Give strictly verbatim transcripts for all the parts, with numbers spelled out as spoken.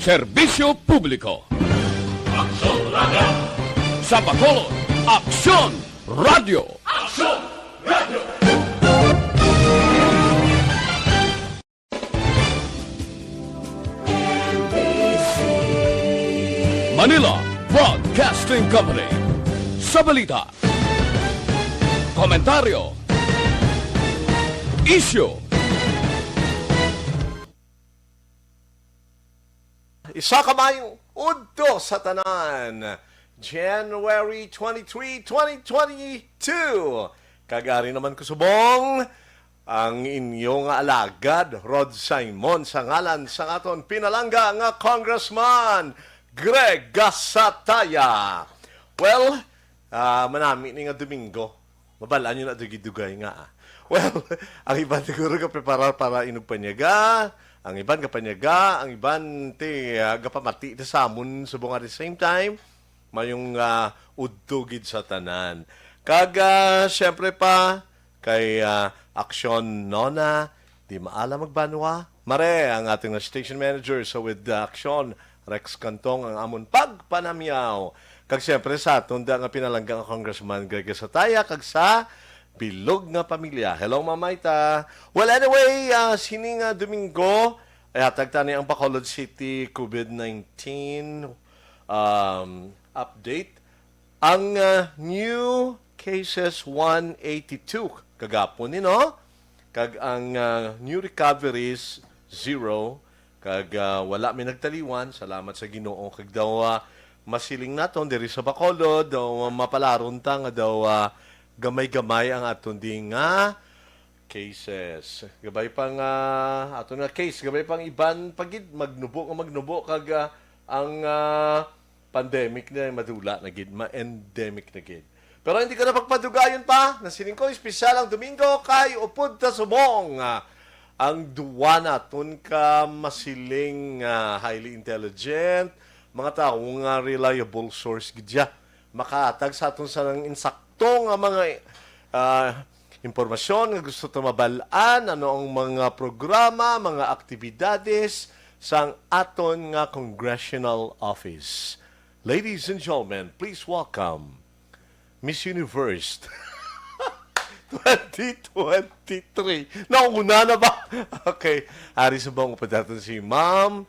Serbisyo publiko. Aksyon Radio. Sa Bacolod, Aksyon Radio. Aksyon Radio. Manila Broadcasting Company. Sa balita, komentaryo, isyu, Isa ka maayong udto sa tanan. January twenty-three, twenty twenty-two. Kag ari naman ko subong ang inyo nga alagad, Rod Simon, sa ngalan sa aton pinalangga nga Congressman Greg Gasataya. Well, ah, manami ni nga Domingo. Mabal-an nyo na dugay-dugay nga, ah. Well, ang iban siguro gapreparar para inugpanyaga, ang iban gapanyaga, ang iban ti, ah, gapamati na samon subong at the same time, mayong, ah, udto gid sa tanan. Kag, ah, syempre pa, kay, ah, Aksyon Nona, di maala magbanwa. Mare, ang ating na station manager sa with, ah, Aksyon, Rex Cantong, ang amon pagpanamyaw. Kag siyempre sa aton da nga pinalangga nga Congressman Greg Sataya, kag sa bilog nga pamilya. Hello, Ma'am Maita. Well, anyway, ah, sini nga Domingo, ay hatag tani ang Bacolod City COVID nineteen, um, update. Ang, ah, new cases, one eighty-two kagapon ni, no? Kag ang, ah, new recoveries, zero. Kag, ah, wala may nagtaliwan. Salamat sa Ginoo. Kag daw, ah, masiling naton diri sa Bacolod, daw mapalaron ta nga daw, ah, gamay-gamay ang aton di nga cases. Gabay pa nga aton nga case, gabay pang iban pa gid magnubo nga magnubo kag, ah, ang, ah, pandemic na madula na gid, ma-endemic na gid. Pero hindi ko na pagpadugayon pa, nasiling ko espesyal ang Domingo kay upod ta subong, ah, ang duwa naton ka masiling, ah, highly intelligent, mga tawo nga reliable source gid siya. Makahatag sa aton sa nang insakto nga mga, ah, impormasyon nga gusto ta mabal-an, ano ang mga programa, mga aktibidades sang aton nga congressional office. Ladies and gentlemen, please welcome Miss Universe twenty twenty-three. Nauna na ba? Okay. Ari sa bang upod naton si Ma'am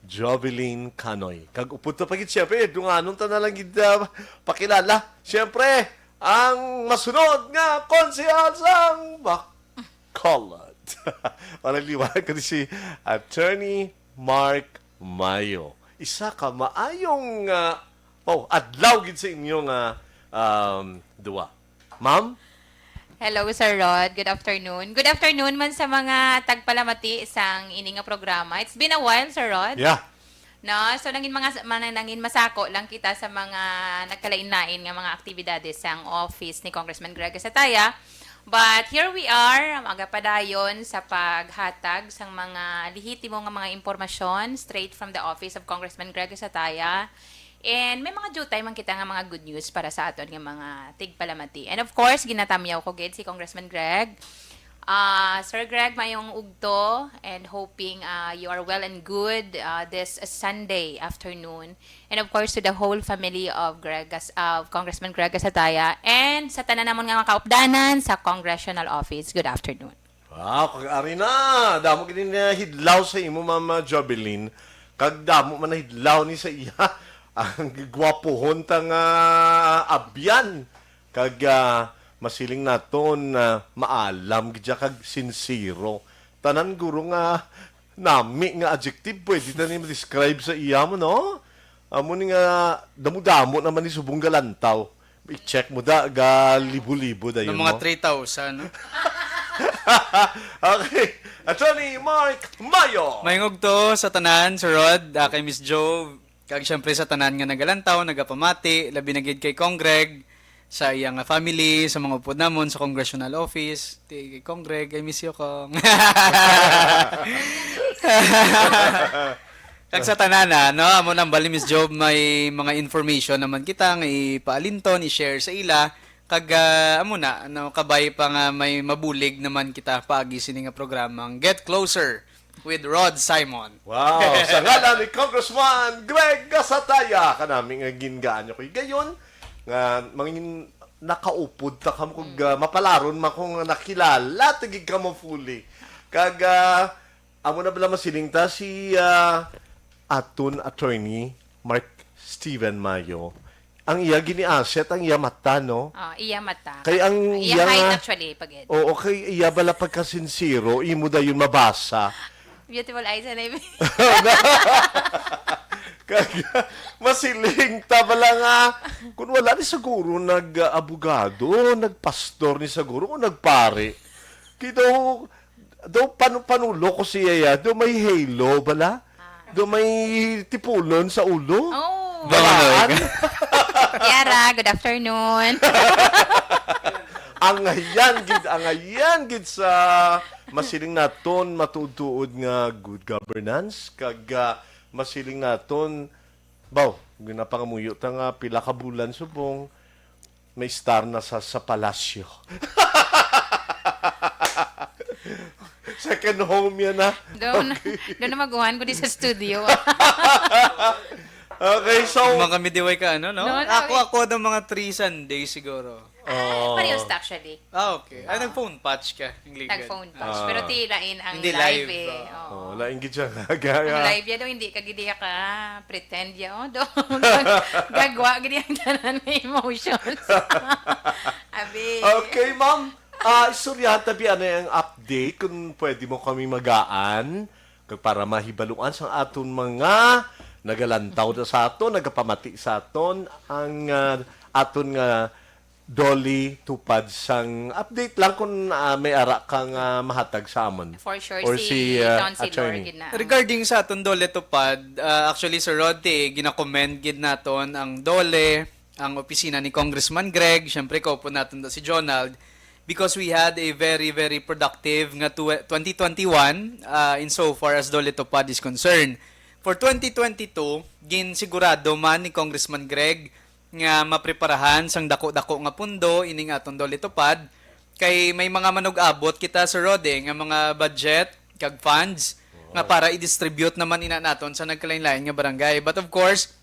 Jovelyn Canoy. Kag upod ta pa gid, siyempre, dunganon ta na lang gid, ah, pakilala. Siyempre, ang masunod nga konsehal sang Bacolod. Walang liwanag kundi si Attorney Mark Mayo. Isa ka maayong, ah, oh, adlaw gid sa inyo nga, um, duwa. Ma'am? Hello, Sir Rod. Good afternoon. Good afternoon man sa mga tagpalamati sang ini nga programa. It's been a while, Sir Rod. Yeah. No, so nangin mga man-, nangin masako lang kita sa mga nagkalain-lain nga mga aktibidades sang office ni Congressman Greg Sataya. But here we are, magapadayon sa paghatag sang mga lehitimo nga mga impormasyon straight from the office of Congressman Greg Sataya. And may mga jutay man kita nga mga good news para sa aton nga mga tigpalamati. And of course, ginatamyaw ko gid si Congressman Greg. Ah, Sir Greg, mayong ugto and hoping, ah, you are well and good, ah, this Sunday afternoon. And of course, to the whole family of Greg Gas-, of Congressman Greg Gasataya and sa tanan namon nga mga kaupdanan sa Congressional Office. Good afternoon. Wow, kag ari na, damo gid ni nahidlaw sa imo, Mama Jovelyn. Kag damo man nahidlaw ni sa iya ang gwapohon ta nga abyan. Kag, ah, masiling naton, ah, maalam gid siya kag sincero. Tanan guro nga nami nga adjective pwede ta ni ma-describe sa iya mo, no? Amo ni nga damo-damo naman ni subong galantaw. I-check mo da, ga libo-libo dayon Ng mga mo. Three thousand, no? Okay. Attorney Mark Mayo. Mayong ugto sa tanan, Sir Rod, ah, kay Miss Joe, kag syempre sa tanan nga nagalantaw, nagapamati, labi na gid kay Cong Greg, sa iya nga family, sa mga upod namon sa congressional office. Ti, kay Cong Greg, I miss you, Cong. Kag sa tanan, ah, no, amo nang bali, Miss Job, may mga information naman kita nga ipaalinton, i-share sa ila. Kag, ah, amo na, no, kabay pa nga may mabulig naman kita paagi sini nga programang Get Closer with Rod Simon. Wow! Sa ngalan ni Congressman Greg Gasataya, kanami nga gingaan niyo ko higayon, nga mangin nakaupod ta kamo kung ah, mapalaron man ko nga nakilala ta gid kamo fully. Kag ah, amo na bala masiling ta si ah, aton attorney Mark Steven Mayo. Ang iya gini-asset ang iya mata, no? Oh, iya mata. Kay ang iya iya height nga actually, pagid. Oo, kay iya bala pagkasinsero, imo dayon mabasa. Beautiful eyes and I Kag masiling ta bala nga kung wala ni siguro nag-abogado, nagpastor ni siguro o nagpare. Kay daw, daw panu panulo ko siya ya, daw may halo bala. Daw may tipunon sa ulo. Oh. Balaan. Kiara, good afternoon. Angayan gid, angayan gid sa masiling naton matuod-tuod nga good governance kag ah, masiling naton baw ginapangamuyo ta nga pila ka bulan subong may star na sa sa palasyo. Second home yan na. Doon, doon na maguhan ko di sa studio. Okay, so Mga kami diway ka, ano, no? No, no, ako, eh. ako daw mga three Sundays siguro. Oh. Pareho ta actually. Ah, okay. Ay, nag-phone patch ka. Ang ligad. Nag-phone patch. Ah. Pero tila in ang Hindi live, live, eh. ah. Oh. Oh, lain gid siya nga gaya. Ang live ya daw, hindi ka gid ka pretend ya. Oh, do. Gagwa gid ang tanan nga emotions. Abi. Okay, ma'am. Ah, istoryahan tabi ano ang update kung pwede mo kami magaan kag para mahibaluan sa aton mga nagalantaw na sa aton, nagapamati sa aton ang ah, aton nga Dolly Tupad sang update lang kung ah, may ara ka nga mahatag sa amon. For sure, Or si, si, ah, Councilor attorney. gid na. Regarding sa aton Dole Tupad, ah, actually, Sir Rod, eh, ginakommend gid naton ang Dole, ang opisina ni Congressman Greg, syempre, kaupo naton do si Jonald, because we had a very, very productive nga tw- twenty twenty-one, ah, in so far as Dole Tupad is concerned. For twenty twenty-two, ginsigurado man ni Congressman Greg nga mapreparahan sang dako-dako nga pundo ining aton Dole Tupad, kay may mga manug-abot kita, Sir Rod, eh, nga mga budget kag funds nga para i-distribute naman ina naton sa nagkalain-lain nga barangay. But of course,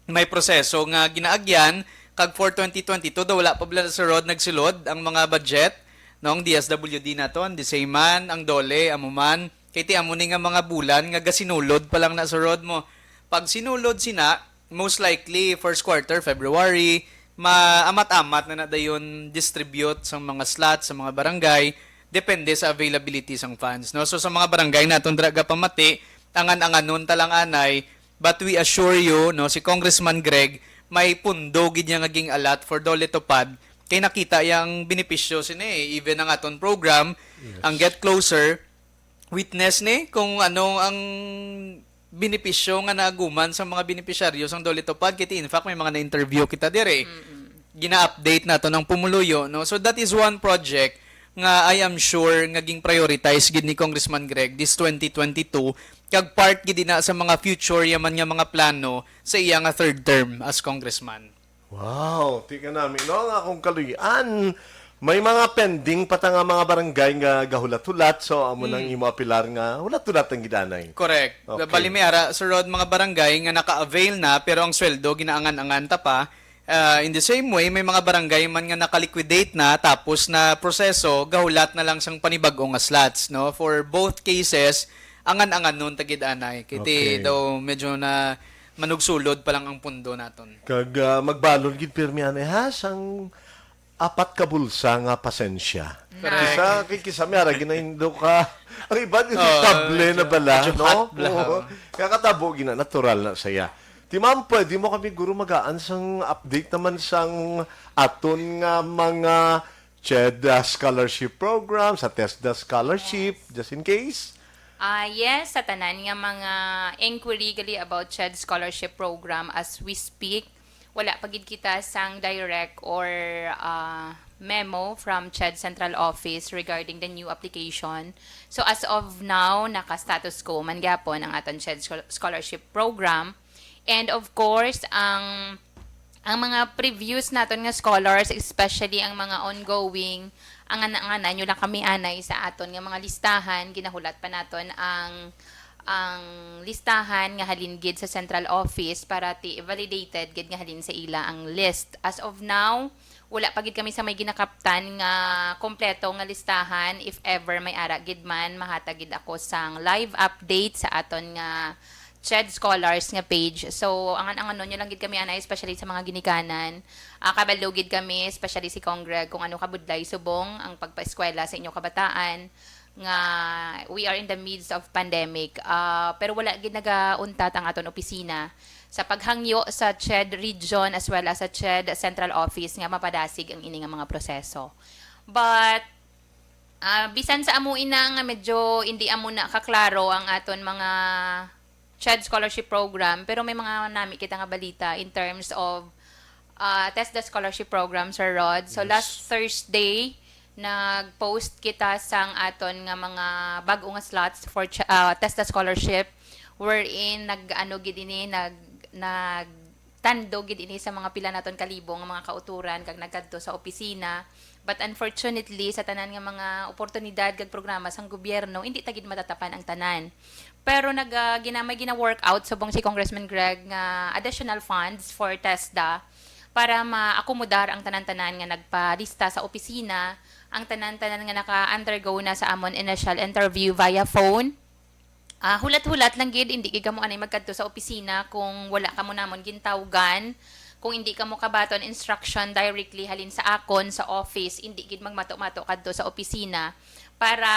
may proseso nga ginaagyan, kag for twenty twenty-two daw wala pa bala, Sir Rod, nagsulod ang mga budget, no, ang D S W D naton, the same man, ang Dole, amo man. Kay ti amo ni nga mga bulan nga gasinulod pa lang na, Sir Rod, mo. Pag sinulod sina, most likely first quarter, February, maamat-amat na na dayon distribute sa mga slots, sa mga barangay, depende sa availability sang funds, no? So sa mga barangay naton dira gapamati, angan-anganon ta lang anay, but we assure you, no, si Congressman Greg may pundo gid niya nga ging-allot for Dole Tupad, kay nakita yang benepisyo sini, eh. Even ang aton program, ang Get Closer, witness ni kung ano ang benepisyo nga naaguman sa mga benepisyaryo sang Dole Tupad, kay ti, in fact, may mga na-interview kita dire. Gina-update naton ang pumuluyo, no? So that is one project nga I am sure nga ging-prioritize gid ni Congressman Greg this twenty twenty-two, kag part gid na sa mga future yaman nga mga plano sa iya nga third term as congressman. Wow, ti ka nami, no? Ang akong kaluy-an. May mga pending pa ta nga mga barangay nga gahulat-hulat, so amo nang imo apilar nga hulat-hulat ang gidanay. Correct. Okay. Bali may ara, Sir Rod, mga barangay nga naka-avail na pero ang sweldo ginaangan-angan ta pa. Ah, in the same way, may mga barangay man nga naka-liquidate na tapos na proseso, gahulat na lang sang panibag-o nga slots, no? For both cases, angan-anganon ta gid anay. Kay ti Okay. daw medyo na manugsulod pa lang ang pundo naton. Kag ah, magbalon gid pirmi anay ha sang apat ka bulsa nga pasensya. Correct. Kisa kay kisa may ara ginaindo ka. Ang iba Oo, irritable na medyo- bala, medyo no? hot bala. Oo. Kaya katabo gina natural na saya. Ti ma'am, pwede mo kami guro magaan sang update naman sang aton nga mga CHED ah, scholarship program, sa TESDA scholarship, just in case. Ah, yes, sa tanan nga mga inquiry gali about CHED scholarship program as we speak, wala pa gid kita sang direct or ah, memo from CHED Central Office regarding the new application. So as of now, naka-status quo man gyapon ang aton CHED schol- scholarship program. And of course, ang ang mga previous naton nga scholars, especially ang mga ongoing Ang ana-, ang ana nyo lang kami anay sa aton nga mga listahan, ginahulat pa naton ang, ang listahan nga halin gid sa central office para ti validated gid nga halin sa ila ang list. As of now, wala pa gid kami sa may ginakaptan nga kompleto nga listahan. If ever may ara gid man, mahatag gid ako sang live update sa aton nga CHED Scholars nga page. So, angan-anganon nyo lang gid kami anay, especially sa mga ginikanan. Ah, kabalo gid kami, especially si Congreg, kung ano kabudlay subong ang pagpaeskwela sa inyo kabataan nga we are in the midst of pandemic. Ah, pero wala gid nagauntat ang aton opisina sa paghangyo sa CHED Region as well as sa CHED Central Office nga mapadasig ang ini nga mga proseso. But, ah, bisan sa amo ina nga medyo hindi amo na kaklaro ang aton mga CHED scholarship program, pero may mga nami kita nga balita in terms of, ah, TESDA scholarship program, Sir Rod. So, Yes. last Thursday, nag-post kita sang aton nga mga bag-o nga slots for ch-, ah, TESDA scholarship, wherein nag-ano gid ini, nag-, nagtando gid ini sa mga pila naton kalibo nga mga kauturan kag nagkadto sa opisina. But unfortunately, sa tanan nga mga oportunidad kag programa sang gobyerno, hindi ta gid matatapan ang tanan. Pero nag, ah, gina-, may gina-work out subong si Congressman Greg nga additional funds for TESDA para ma-akomodar ang tanan-tanan nga nagpalista sa opisina, ang tanan-tanan nga naka-undergo na sa amon initial interview via phone. Ah, hulat-hulat lang gid, hindi gid kamo anay magkadto sa opisina kung wala kamo namon gintawgan, kung hindi kamo kabaton instruction directly halin sa akon sa office, hindi gid magmato-mato kadto sa opisina para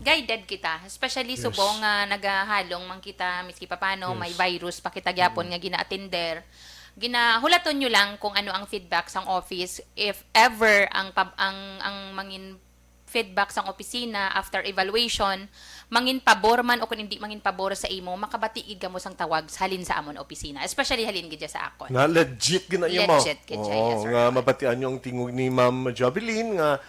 guided kita, especially Yes. subong nga nagahalong man kita, miski papano, may Yes. virus pa kita gyapon Mm. nga gina-attender. Ginahulaton nyo lang kung ano ang feedback sang office, if ever ang pab-, ang, ang mangin feedback sang opisina after evaluation, mangin pabor man o kung hindi mangin pabor sa imo, makabati gid kamo sang tawag sa halin sa amon opisina, especially halin gid sa akon. Na legit gid na imo. Legit gid siya, Oo, yes, sir. Nga mabatian nyo ang tingog ni Ma'am Jovelyn nga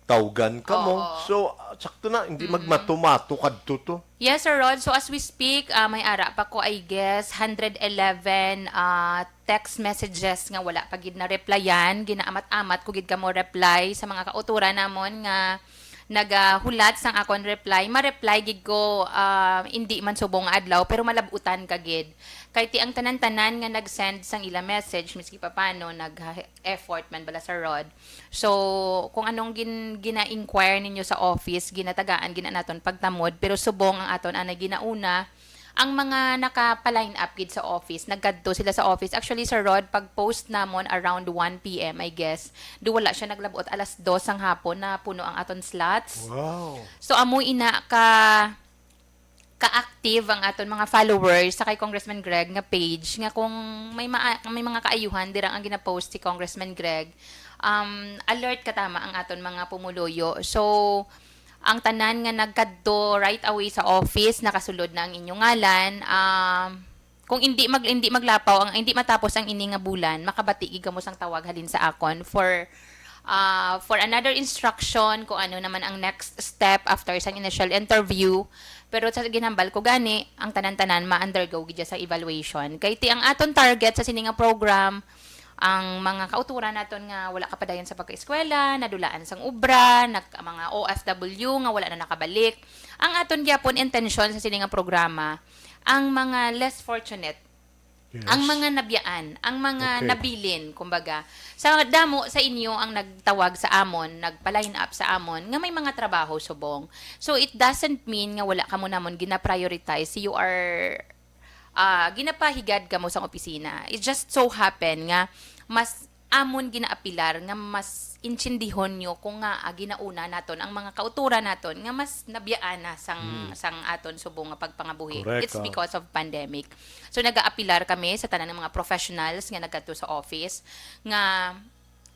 tawgan kamo. Oo. So, ah, sakto na, hindi Mm. magmato-mato kadto to. Yes, Sir Rod. So, as we speak, ah, may ara pa ko, I guess, hundred eleven, ah, text messages nga wala pa gid na-replyan. Ginaamat-amat ko gid kamo reply sa mga kauturan namon nga nagahulat sang akon reply. Ma-reply gid ko, ah, hindi man subong nga adlaw, pero malab-utan ka gid. Kay ti ang tanan-tanan nga nag-send sang ila message, miski papano, nag-effort man bala, Sir Rod. So, kung anong gin-, gina-inquire ninyo sa office, ginatagaan gid na naton pagtamod, pero subong ang aton anay ginauna, ang mga nakapa-line up gid sa office, nagkadto sila sa office. Actually, Sir Rod, pag-post namon around one P M, I guess, do wala siya naglabot, alas dos sang hapon na puno ang aton slots. Wow. So, amo ina ka, ka-active ang aton mga followers sa kay Congressman Greg nga page, nga kung may ma-, may mga kaayuhan dira ang gina-post si Congressman Greg, um, alert ka tama ang aton mga pumuluyo. So, ang tanan nga nagkadto right away sa office, nakasulod na ang inyong ngalan. Um, kung hindi mag-, hindi maglapaw, ang, hindi matapos ang ini nga bulan, makabati gid kamo sang tawag halin sa akon for, ah, for another instruction kung ano naman ang next step after sang initial interview. Pero sa ginhambal ko gani, ang tanan-tanan ma-undergo gid sa evaluation. Kay ti ang aton target sa sini nga program, ang mga kauturan naton nga wala ka padayon sa pagkaeskwela, nadulaan sang obra, nag-, mga O F W nga wala na nakabalik. Ang aton gyapon intensyon sa sini nga programa, ang mga less fortunate, Yes. ang mga nabiyaan, ang mga Okay. nabilin, kumbaga. Sa damo sa inyo ang nagtawag sa amon, nagpa-line up sa amon, nga may mga trabaho subong. So, it doesn't mean nga wala kamo namon gina-prioritize. You are, ah, ginapahigad kamo sang opisina. It just so happen nga mas amon ginaapilar nga mas intindihon nyo kung nga, ah, ginauna naton ang mga kauturan naton nga mas nabiyaan na sang, Mm. sang aton subong nga pagpangabuhi. Correct, It's oh. because of pandemic. So, nagaapilar kami sa tanan nga mga professionals nga nagkadto sa office nga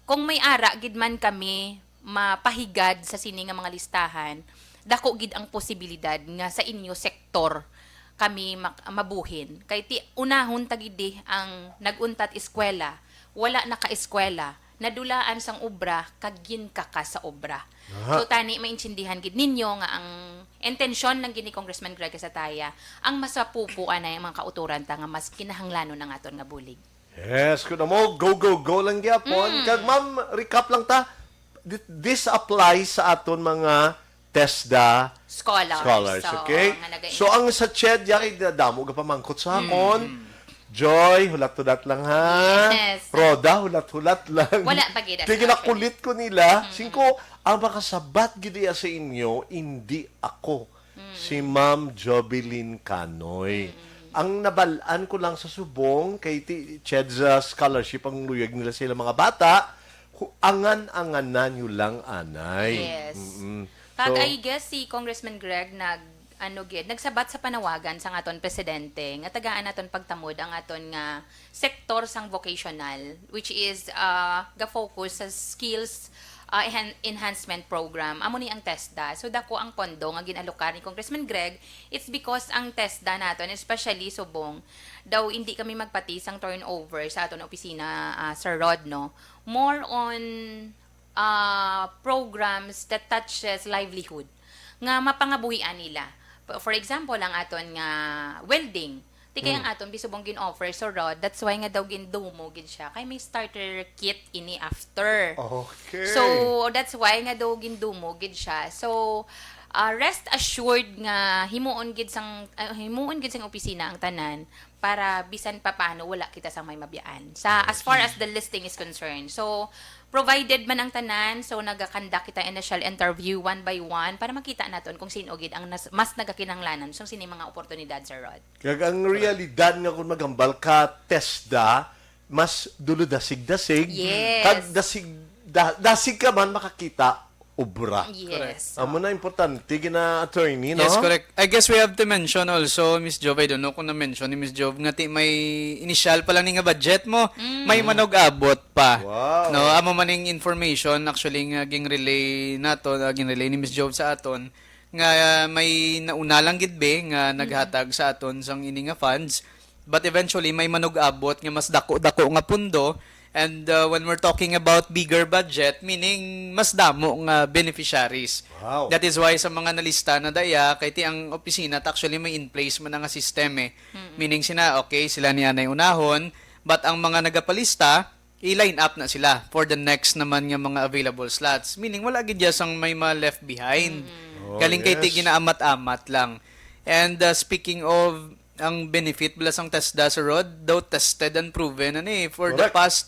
kung may ara gid man kami mapahigad sa sini nga mga listahan, dako gid ang posibilidad nga sa inyo sektor kami mak-, mabuhin. Kay ti unahon ta gid di ang nag-untat eskwela, wala nakaeskwela, nadulaan sang obra, kag ginkaka sa obra. Aha. So, tani maintindihan gid ninyo nga ang intensyon lang gid ni Congressman Greg Casataya, ang masapupuan na ang mga kauturan ta nga mas kinahanglanon ang aton nga bulig. Yes, kun amo, go, go, go lang gyapon. Mm. Kag ma'am, recap lang ta. Th- This applies sa aton mga TESDA Scholars. Scholars, So, okay? nga naga- So, ang sa CHED, yari, da- damo ka pamangkot sa akon. Joy, hulat-hulat lang, ha? Yes. Rhoda, hulat-hulat lang. Wala pa gid, Kaya actually. ginakulit ko nila. Singko, ang makasabat gid iya sa inyo, hindi ako. Si Ma'am Jovelyn Canoy. Ang nabalaan ko lang sa subong, kay ti CHED sa scholarship ang luyag nila sa ilang mga bata, hu- angan-anganan nyo lang, anay. Yes. Mm-mm. Kag So, I guess si Congressman Greg nag, ano gid, nagsabat sa panawagan sang aton presidente nga tagaan naton pagtamod ang aton nga sektor sang vocational, which is, ah, ga-focus sa skills, ah, enhan-, enhancement program. Amo ni ang TESDA. So, dako ang pondo nga ginalokar ni Congressman Greg. It's because ang TESDA naton, especially subong, daw hindi kami magpati sang turnover sa aton opisina, ah, Sir Rod, no? More on ah, programs that touches livelihood nga mapangabuhian nila. For example, ang aton nga welding. Ti kay ang aton bisubong gin-offer, so Rod, that's why nga daw gindumo gid siya. Kay may starter kit ini after. Okay. So, that's why nga daw gindumo gid siya. So, ah, rest assured nga himuon gid sang, ah, himuon gid sang opisina ang tanan para bisan pa paano wala kita sang may mabiyaan sa, as far as the listing is concerned. So, provided man ang tanan, so nagakandak kita initial interview one by one para makita naton kung sino gid ang nas-, mas nagakinahanglanan sa sini mga oportunidad, Sir Rod. Kag ang realidad nga kung maghambal ka, TESDA, mas dulo dasig-dasig. Yes. Kag dasig, da-, dasig ka man makakita, obra. Yes. Correct. Amo na importante gina, attorney, no? Yes, correct. I guess we have to mention also, Miss Jove, I don't know kung na-mention ni Miss Jove, nga ti may initial pa lang ni nga budget mo, may manug-abot pa. Wow. No, amo man ning information actually nga ging-relay nato, ah, ging-relay ni Miss Jove sa aton nga, ah, may nauna lang gid be nga naghatag sa aton sang ini nga funds. But eventually, may manug-abot nga mas dako-dako nga pundo. And, uh, when we're talking about bigger budget, meaning mas damo nga beneficiaries. Wow. That is why sa mga nalista na daya, kay ti ang opisina ta actually may in place man nga system eh. Meaning sina, okay, sila ni anay unahon, but ang mga nagapalista, i-line up na sila for the next naman nga mga available slots. Meaning wala gid ya sang may ma-left behind. Oh, Galing kay ti yes. ginaamat-amat lang. And, uh, speaking of ang benefit bala sang TESDA, Sir Rod, daw tested and proven na ni for the Correct. past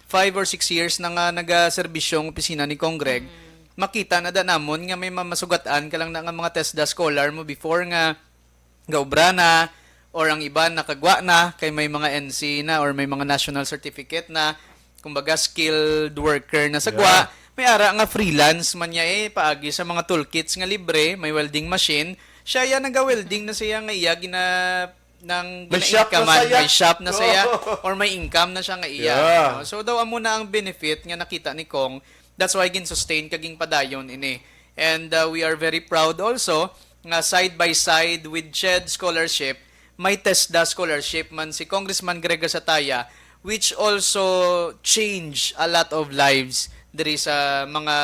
five or six years na nga nagaserbisyo ang opisina ni Cong Greg. Makita na da namon nga may mamasugatan ka lang na nga mga TESDA scholar mo before nga gaobra na or ang iban nakagwa na kay may mga N C na or may mga national certificate na, kumbaga skilled worker na sa gwa. Yeah. May ara nga freelance man niya eh, paagi sa mga toolkits nga libre, may welding machine. Siya ya naga-welding na siya nga iya gina nang May shop na gina-incomean, saya. may shop na saya, Oo. or may income na siya nga iya. Yeah. No? So daw amo na ang benefit nga nakita ni Cong. That's why gin-sustain kag ginpadayon ini. And, uh, we are very proud also nga side by side with CHED scholarship, may TESDA scholarship man si Congressman Greg Gasataya, which also change a lot of lives diri sa mga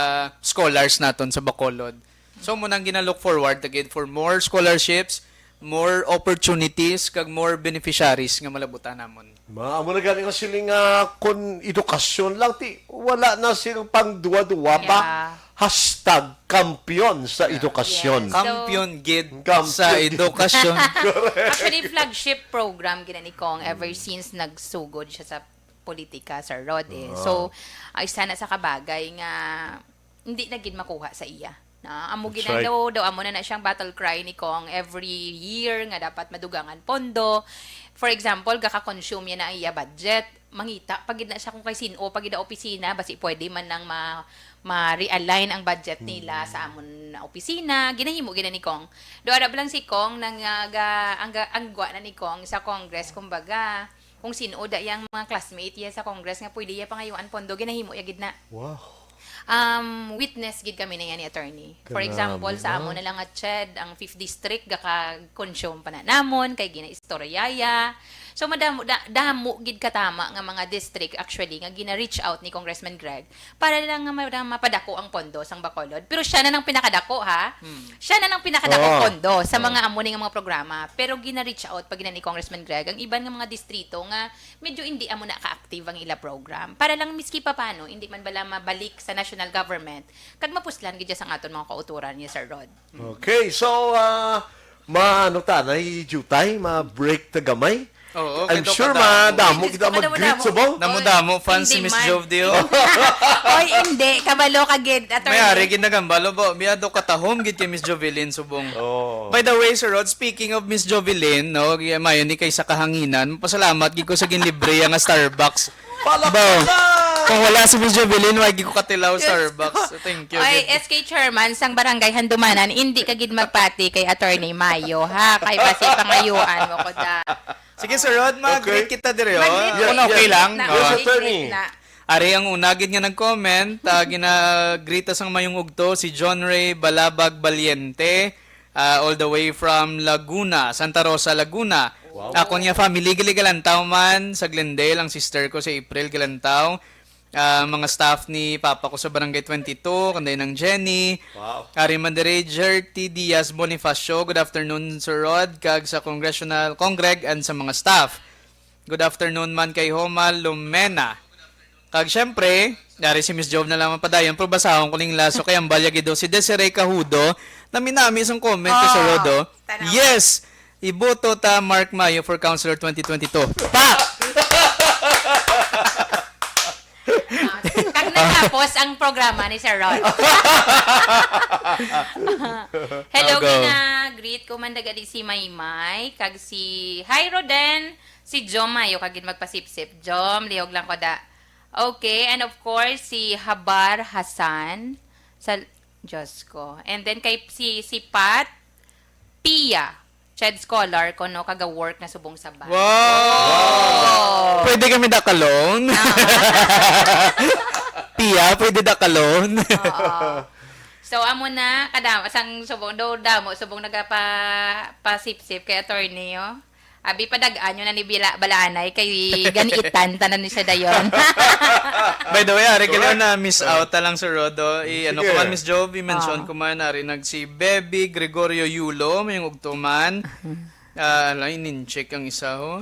scholars naton sa Bacolod. So, mo nang gina-look forward again for more scholarships, more opportunities, kag more beneficiaries nga malabutan namon. Ma, amo na gani nga siling nga kon edukasyon lang, ti, wala na silang pangduwa-duwa pa. Yeah. Hashtag kampiyon sa Yeah. edukasyon. Yes. So, Kampiyon gid Kampiyon sa gid. edukasyon. Correct. Actually, flagship program gina ni Cong ever since nagsugod siya sa politika, Sir Rod, eh. Ah. So, ay sana sa kabagay nga hindi na gid makuha sa iya. Na, amo That's gina right. daw, daw amo na na siyang battle cry ni Cong every year nga dapat madugangan pondo. For example, gaka-consume niya na ang iya budget. Mangita pa gid na siya kung kay sin-o pa gid ang opisina, basi pwede man nang ma-, ma-realign ang budget nila Mm. sa amon na opisina. Ginahimo gid na ni Cong. Do ara ba lang si Cong nang, ah, ga-, ang ga-, ang gwa na ni Cong sa Congress, kumbaga, kung sin-o da yang mga classmate iya sa Congress nga pwede iya pangayuan pondo, ginahimo iya gid na. Wow. Um, witness gid kami na yan ni attorney. For Grabe, example, sa no? amo na lang nga CHED, ang fifth district, gaka-consume pa na namon, kay ginaistorya ya. So, madamo, da-, damo gid katama nga mga district, actually, nga gina-reach out ni Congressman Greg para lang nga ma-, mapadako ang pondo sang Bacolod. Pero siya na nang pinakadako, ha? Hmm. Siya na nang pinakadako Oo. pondo sa Oo. mga amo ni nga mga programa. Pero gina-reach out pa gid na ni Congressman Greg ang iban nga mga distrito nga medyo hindi amo na ka-active ang ila program. Para lang miski pa paano, hindi man bala mabalik sa national government, kag mapuslan gid siya sang aton mga kautoran niya, Sir Rod. Okay, so, ah, maano ta, nay jutay, ma-break ta gamay. Oo, I'm kay sure daw madamo kadamo. Kita Hindi, mag-greet madamo-damo. Subong. Damo-damo fans si Hindi Miss man. Jov Dio. Oy, hindi. Kabalo ka gid, attorney. May ari gid nagambalo ba? Biya do katahom gid kay Miss Jovelyn Subong. Oh. By the way, Sir Rod, speaking of Miss Jovelyn, no, y- mayo ni kay sa kahanginan, pasalamat gid ko sa ginlibre nga Starbucks. Palakpakan! Ba, kung wala si Miss Jovelyn, wa gid ko katilaw Yes. Starbucks. So, thank you Ay, gid. S K Chairman, sang Barangay Handumanan, hindi ka gid magpati kay Attorney Mayo, ha? Kay basi pangayuan mo ko da. Sige, Sir Rod, mag-greet Okay. kita diri, oh. Mag-greet Kung na. okay lang. Mag-greet na. Oh. Yes, attorney. Mag-greet na. Ari ang una gid nga nag-comment, ah, gina-greet sang mayong ugto si John Ray Balabag Valiente, ah, all the way from Laguna, Santa Rosa, Laguna. Wow. Ako niya family, gali Galantaw man, sa Glendale, ang sister ko si April Galantaw. Ah, mga staff ni Papa ko sa Barangay twenty-two, kanday nang Jenny. Wow. Ari man diri, Jerty Diaz Bonifacio, good afternoon, Sir Rod, kag sa congressional, congreg, and sa mga staff. Good afternoon man kay Homa Lumena. Kag syempre, dari si Miss Jov na lang mapadayon, pero basahon ko ning laso kay ang balya gid daw si Desiree Cahudo, nami-nami sang comment ko, Sir Rod, oh. Tanaw. Yes! Iboto ta Mark Mayo for Councilor twenty twenty-two. Pa! Ah, kag natapos ang programa ni Sir Rod. Hello, I'll go. Gina. Greet ko man dagali si Maymay, kag si, hi, Roden. Si Jom Mayo, kag gid magpasipsip. Jom, lihog lang ko da. Okay, and of course, si Habar Hassan. Sa, Diyos ko. And then kay si, si Pat, Pia, Ched Scholar, kuno kaga-work na subong sa bank. Wow! Oh. Pwede kami da ka-loan? Ah. Pia, pwede da ka-loan? Oo. So, amo na, kadamo, sang subong, do, damo, subong nagapa, pasipsip kay attorney, oh. Abi, padag-an nyo na ni Bila-, Balaanay, kay ganiitan, tanan ni siya dayon. By the way, ari, Correct. Kailan na miss out ta lang, Sir Rodo. I, ano Sige. Ko man, Miss Jov, i-mention Ah. Ko man, ari, nag si Beby Gregorio Yulo, may yung ugtuman. Ah, ala, inincheck ang isa, ho.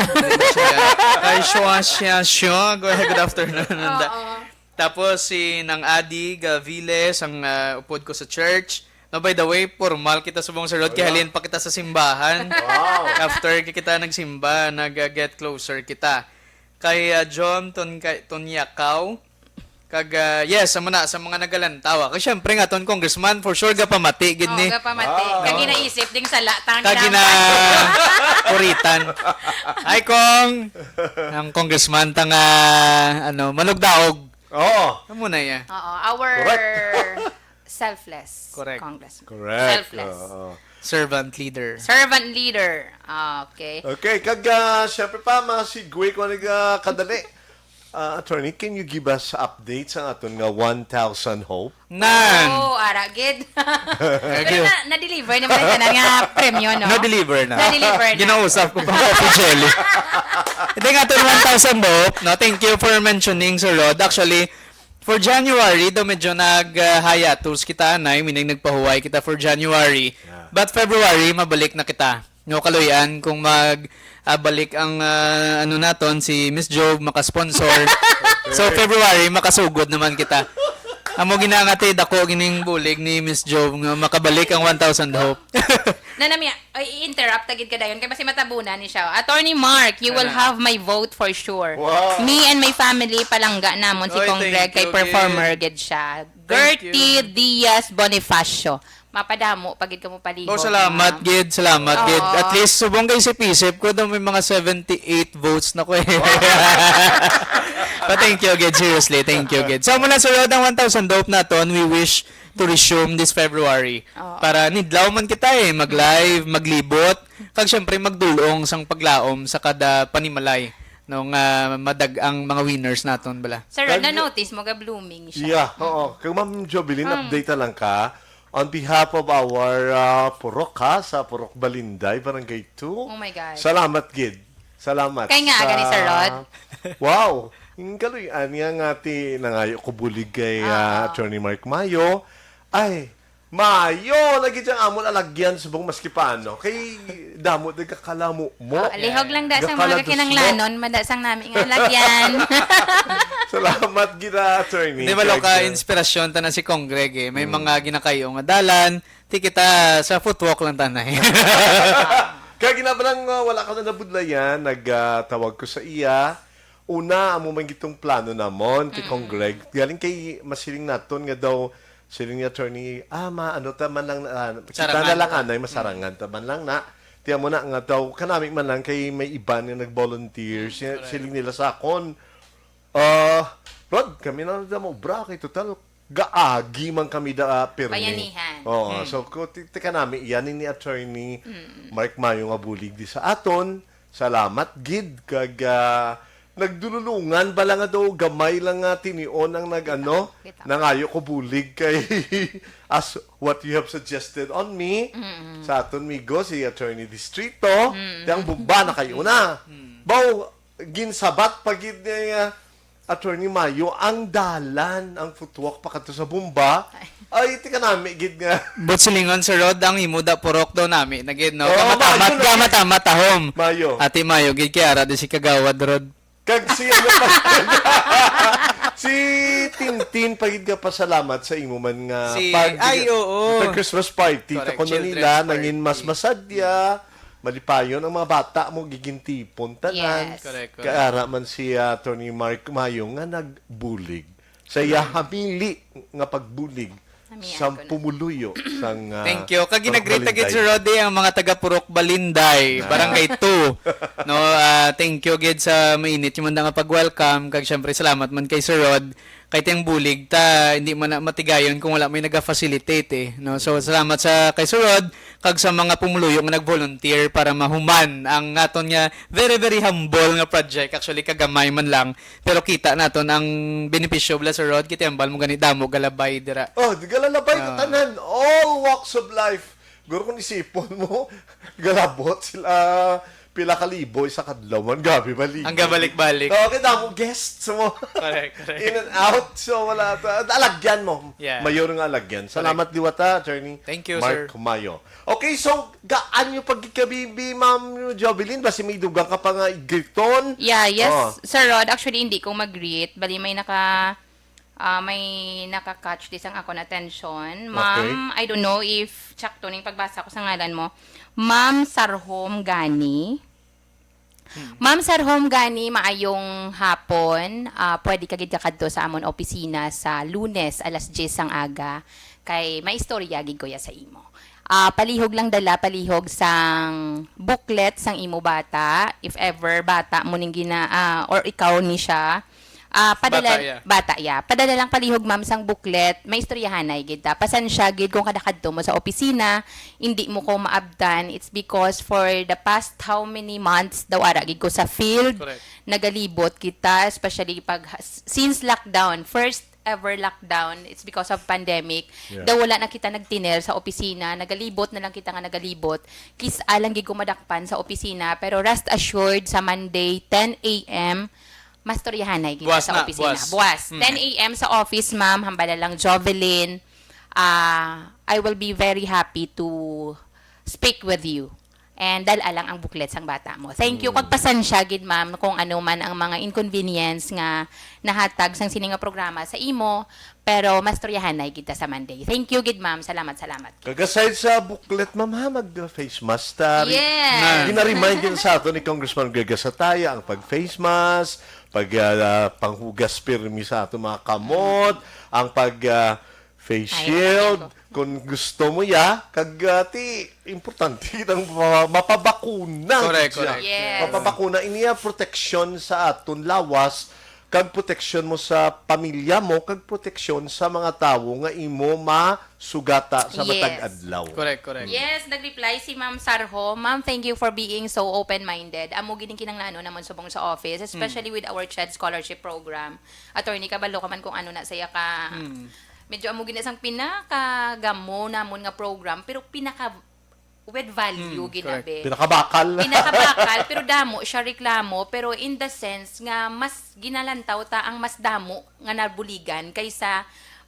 Ay, shwa, shwa, shwa. Go ahead, good afternoon. Oo. Tapos si Nang Adi Gaviles, ang, ah, upod ko sa church. No, by the way, formal kita subong, Sir Rod, kay Wala. Halin pa kita sa simbahan. Wow. After kita nagsimba, nag-get closer kita. Kay, ah, John Ton-, kay, Tonyakaw, kag, ah, yes, amo na, sa mga nagalantaw, ah. Kay syempre nga, ton congressman, for sure, gapamati, gid Oo, ni. Gapamati. Wow. Kag ginaisip ding sala, tang Kag gina-, puritan. Ay, Kong, ang congressman, tang, ah, ano, manugdaog. Oo. Amo na iya. Oo, our Correct. Selfless Correct. Congressman. Correct. Selfless. Oo. Servant leader. Servant leader. Ah, okay. Okay, kag, ah, syempre pa, ma-segue ko ni, ah, kadali. Ah, attorney, can you give us updates sa aton nga one thousand Hope? Nan! Oh, ara gid. Pero Thank you. Na, na-deliver naman ang tanan nga premyo, no? Na-deliver na. Na-deliver na. Ginausap ko pa ang coffee jelly. Hindi nga, aton one thousand Hope, no? Thank you for mentioning, Sir Rod. Actually, for January, daw medyo nag, ah, hiatus kita, anay, meaning nagpahuway kita for January. Yeah. But February, mabalik na kita. No, kaluyan kung mag, ah, balik ang, ah, ano naton, si Miss Jove makasponsor. So, February, makasugod naman kita. Amo ginangati, dako gining bulig ni Miss Jove nga makabalik ang one thousand Hope. Nanami, ay, i-interrupt ta gid ka dayon kay basi matabunan ni siya. Attorney Mark, you will Ano? Have my vote for sure. Wow. Me and my family, palangga namon si Oy, Kong thank Greg kay you, performer Gid. Gid siya. Thank Gertie you. Diaz Bonifacio. Mapadamo pa gid kamo palihog, Oh, salamat ma'am. Gid, salamat Oo. Gid. At least subong kay isip-isip ko daw may mga seventy-eight votes na ko eh. But thank you gid, seriously, thank you gid. So muna, Sir Rod, ang one thousand Hope naton, we wish to resume this February. Oo. Para nidlaw man kita eh, mag-live, maglibot, kag syempre magdulong sang paglaom sa kada panimalay, no, nga madag ang mga winners naton bala. Sir Rod, Kag- na-notice mo ga blooming siya. Yeah, oo. Kag Ma'am Jovelyn, Mm. Update na lang ka. On behalf of our, ah, purok, ha, sa Purok Balinday, Barangay two. Oh my God. Salamat gid. Salamat Kay nga, sa gani, Sir Rod. Wow! Yung kaluy-an nga nga ti nangayo ko bulig kay, ah, Ah. Attorney Mark Mayo. Ay, Mayo! Lagi diyang amon alagyan subong maski paano. Kay Damo din kakalamo mo. Oh, lihog lang da sang mga Gakaladusmo. Kakinanglanon, mada sang nami nga lagyan. Salamat gid, ah, attorney. Di ba, lo ka, inspirasyon ta na si Kong Greg, eh. May mga ginakayo nga dalan, ti kita sa footwalk lang tanay. Kaya ginabalang, uh, wala ka na nabudlayan, nagtawag ko sa iya. Una, amo man gitong plano namon kay Kong Greg. Galing kay masiling naton nga daw, siling ni attorney, ah, ma, ano ta man lang, ah, kita na lang anay, masarangan ta man lang na. Tiyan mo na nga daw, kanami man lang kay may iban nga nag-volunteer. Si- Siling nila sa akon, ah, Rod, kami na lang mo, bra, kay total, gaagi man kami da, ah, pirmi. Bayanihan. Oo, so, ko, ti- tika nami, yan ni attorney Mark Mayo nga bulig di sa aton. Salamat gid kag, ah, nagdululungan bala nga daw gamay lang nga tinion ang nag-ano, nangayo ko bulig kay as what you have suggested on me sa aton migo si Attorney Distrito, ti ang bomba na kayo na. Baw, ginsabat pa gid ni, ah, Attorney Mayo ang dalan, ang footwalk pa kadto sa bomba. Ay, tika nami gid nga. But silingon, Sir Rod, ang imo da purok daw nami na gid, no? Oo, Kamatamat, Mayo na gid. Kamatamat, ahom. Mayo. Ati Mayo gid kay ara di si Kagawad Rod. Kag si ano pa, si Tintin pa gid ka pasalamat sa imo man nga Si- pag- ay, oo. Pag Christmas party. Correct, Tako na children's nila, nangin mas party. Masadya, malipayon ang mga bata mo, gigintipon tanan. Yes. Correct, correct. Kay ara man si, ah, Attorney Mark Mayo nga nagbulig. Sa iya hamili nga pagbulig Hamian sa ko na. Pumuluyo sang, ah, Thank you. Kag Purok ginagreet gid, Balinday. Sir Rodi, ang mga taga Purok Balinday, Na. Barangay two. No, ah, thank you gid sa mainit yung manda nga pag-welcome. Kag syempre, salamat man kay Sir Rod. Kay tiyang bulig ta, hindi man na matigayon kung wala may naga-facilitate eh. No? So, salamat sa kay Sir Rod, kag sa mga pumuluyo nga nag-volunteer para mahuman ang aton nga very, very humble nga project. Actually, kagamay man lang. Pero kita naton ang benepisyo, bala, Sir Rod, kay ti hambal mo gani damo galabay dira. Oh, di galalabay ko Ah. Tanan. All walks of life. Guro, kung isipon mo, galabot sila, pila ka libo, isa ka adlaw man, gabi balik. Ang gabalik-balik. Oo, kay damo guests mo. Correct, correct. In and out, so wala ta. Alagyan mo. Yeah. Mayor nga alagyan. Correct. Salamat, Diwata, Attorney Thank you, Mark sir. Mayo. Okay, so, gaan yung pagkikabibi, Ma'am Jovelyn? Basi may dugang ka pa nga igriton? Yeah, yes, Oh. Sir Rod. Actually, hindi ko mag-greet. Bali, may naka, ah, may naka-catch di sang akon attention. Ma'am, Okay. I don't know if tsakto ning pagbasa ko sa ngalan mo. Ma'am Sarhom Gani. Ma'am Sarhom Gani, maayong hapon. Ah, pwede ka gid kakadto sa amon opisina sa Lunes, alas diyes sang aga. Kay may istorya gid ko ya sa imo. Ah, palihog lang dala, palihog sang booklet sang imo bata. If ever bata mo ning gina, ah, or ikaw ni siya, ah, padala, Bata, yeah. Bata, yeah. Padala lang palihog, ma'am, sang booklet. May istoryahanay gid ta. Pasensya gid kung kada kadto mo sa opisina, hindi mo ko maabtan. It's because for the past how many months daw ara gid ko sa field. Correct. Nagalibot kita, especially pag, since lockdown, first ever lockdown, it's because of pandemic. Yeah. Daw wala na kita nagtiner sa opisina, nagalibot na lang kita nga nagalibot. Kis-a lang gid ko madakpan sa opisina, pero rest assured, sa Monday, ten a m, mastoryahanay kita Buwas sa na, opisina. Buwas. Buwas. Mm. Ten a m sa office, ma'am, hambala lang, Jovelyn. Ah, I will be very happy to speak with you. And dala lang ang booklet sang bata mo. Thank you. Mm. Kag pasensya gid, ma'am, kung ano man ang mga inconvenience nga nahatag sang sini nga programa sa imo, pero mastoryahanay gid ta sa Monday. Thank you gid, ma'am. Salamat, salamat. Kag aside sa booklet, ma'am, ha, mag-face mask ta. Yes. Gina-remind gid sa ato ni Congressman Greg Gasataya ang pag-face mask, pag, ah, panghugas pirmi sa ato mga kamot, ang pag, ah, face Ay, shield, ano ko? Kung gusto mo ya, kag, ah, ti, importante kitang ma-, mapabakuna. Correct, siya. Correct. Yes. Mapabakuna, iniya proteksyon sa aton lawas, kag proteksyon mo sa pamilya mo, kag proteksyon sa mga tawo nga imo masugata sa Yes. Matag adlaw. Correct, correct. Yes, nag-reply si Ma'am Sarho. Ma'am, thank you for being so open-minded. Amo gid ang kinahanglan namon subong sa office, especially Mm. with our CHED scholarship program. Attorney, kabalo ka man kung ano na saya ka. Mm. Medyo amo gid na sang pinakagamo namon nga program, pero pinaka with value Mm, gid na, correct. Be. Pinakabakal. Pinakabakal, pero damo siya reklamo, pero in the sense nga mas ginalantaw ta ang mas damo nga nabuligan kaysa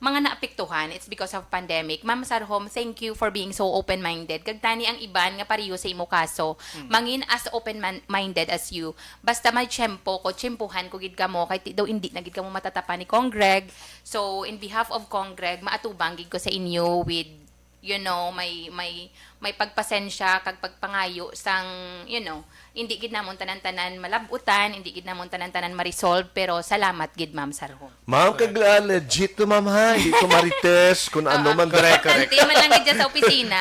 mga naapektuhan, it's because of pandemic. Ma'am Sarhom, thank you for being so open-minded. Kag tani ang iban nga pareho sa imo kaso, mangin as open-minded as you. Basta may tiyempo ko, tiyempuhan ko gid kamo, kay ti-, daw hindi na gid kamo matatapan ni Cong Greg. So, in behalf of Cong Greg, maatubang gid ko sa inyo with, you know, may, may, may pagpasensya kag pagpangayo sang, you know, hindi gid namon tanan-tanan malabutan, hindi gid namon tanan-tanan ma-resolve, pero salamat gid, Ma'am Sarhom. Ma'am, kag, ah, legit to, ma'am, ha? Hindi to marites, kung ano Oo. man. Correct, correct. Importante man lang gid dyan sa opisina,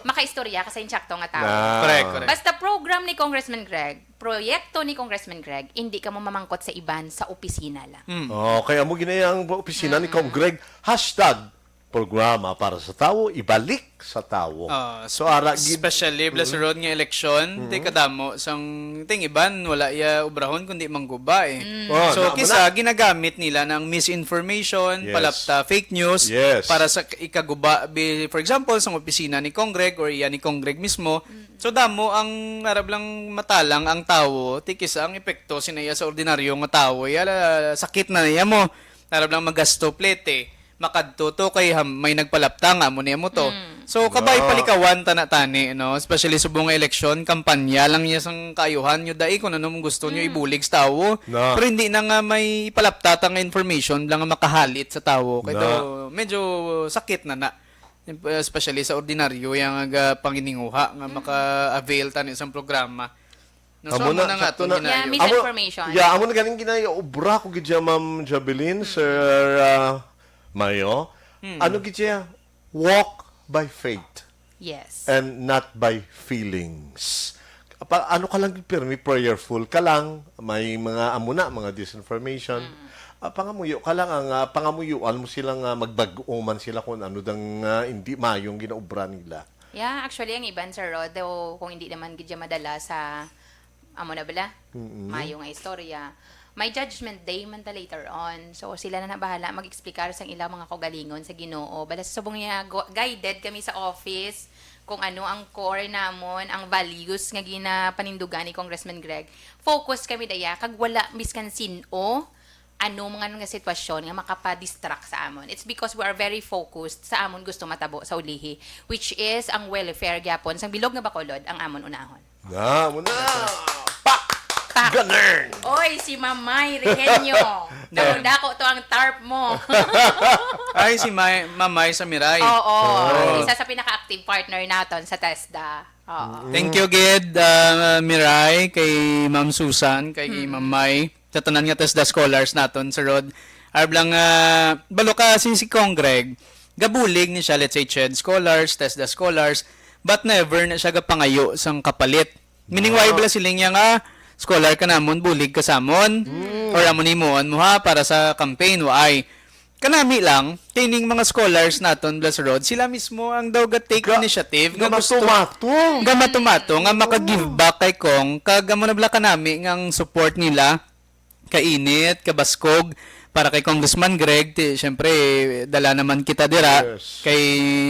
makaistorya ka sa insakto nga tao. Ah. Correct, correct. Basta program ni Congressman Greg, proyekto ni Congressman Greg, hindi ka mo mamangkot sa iban, sa opisina lang. Mm. Oh, kaya mo ginaya ang opisina ni Mm. Cong Greg, hashtag programa para sa tawo, ibalik sa tawo. Ah, So, ara, gid- especially, Bless Mm. Road nga eleksyon, Mm. di kadamo sang ting iban, wala iya obrahon, kundi mangguba, eh. Mm. Oh, So, na-, kisa, na- ginagamit nila ng misinformation, Yes. palapta, fake news, Yes. para sa k-, ikaguba, bi-, for example, sa opisina ni Cong Greg or iya ni Cong Greg mismo. Mm. So, damo ang arab lang matalang ang tawo, ti kisa ang epekto sina iya sa ordinaryo nga tawo, iya la-, sakit na niya mo. Arab lang magasto plete, makadto to kay ham-, may nagpalapta nga amo ni amo to. Mm. So, kabay No. palikawan ta na tani, no? Especially subong nga eleksyon, kampanya lang niya sang kaayuhan nyo dai kung ano mong gusto nyo Mm. ibulig sa tawo. No. Pero hindi na nga may ipalapta ta nga information lang nga makahalit sa tawo. Kay No. daw, medyo sakit na na. Especially sa ordinaryo, yang aga pangininguha nga Mm. maka-avail tani sang programa. No, so, Amo amo na, na nga sakto to, na. Yeah, ginayo. Amo, misinformation. Yeah, amo na ganing ginayo. Obra ko gid siya, Ma'am Javelin, Mm. Sir, ah, Mayo. Mm. Ano gid siya? Walk by faith Yes. and not by feelings. Pa, ano ka lang gid, pirmi prayerful ka lang, may mga amo na, mga disinformation. Mm. Ah, pangamuyo ka lang ang, ah, pangamuyuan mo sila nga magbag-o man sila kung ano dang, ah, hindi mayong ginaobra nila. Yeah, actually, ang iban, Sir Rod, o kung hindi naman gid siya madala sa, amo na bala, Mm-mm. mayo nga istorya, may judgment day man ta later on. So, sila na na bahala mag-explicar sang ilang mga kaugalingon sa Ginoo. Bala sa subong niya, gu-, guided kami sa office kung ano ang core namon, ang values nga ginapanindugan ni Congressman Greg. Focus kami daya, kag wala miskan sin-o ano mga nga sitwasyon nga makapadistract sa amon. It's because we are very focused sa amon gusto matabo sa ulihi, which is ang welfare gyapon sang bilog nga Bacolod ang amon unahon. Na, mo na. Pak! Pak! Ganun! Oy, si Mamay Regenio. Dako-dako to ang tarp mo. Ay, si May-, Mamay sa Miray. Oo. Oo. Isa sa pinaka-active partner naton sa TESDA. Oo. Mm. Thank you gid, ah, Miray, kay Ma'am Susan, kay Mm. Ma'am May, sa tanan nga TESDA scholars naton, Sir Rod. Arab lang, ah, balo ka, si, si Cong Greg, gabulig ni siya, let's say, CHED scholars, TESDA scholars, but never na siya gapangayo sang kapalit. Meaning, why Ah. bala siling niya nga, "Scholar ka namon, bulig ka sa amon, Mm. or amon himuon mo ha, para sa campaign," wa ay. Kanami lang, kay ning mga scholars naton, Bless Road, sila mismo ang daw ga-take Ga-, initiative nga gusto gamatumato. Gamatumato nga maka-give back kay Cong, kag amo na bala kanami nga ang support nila, kainit, kabaskog, para kay Congressman Greg, ti-, siyempre, dala naman kita dira. Yes. Kay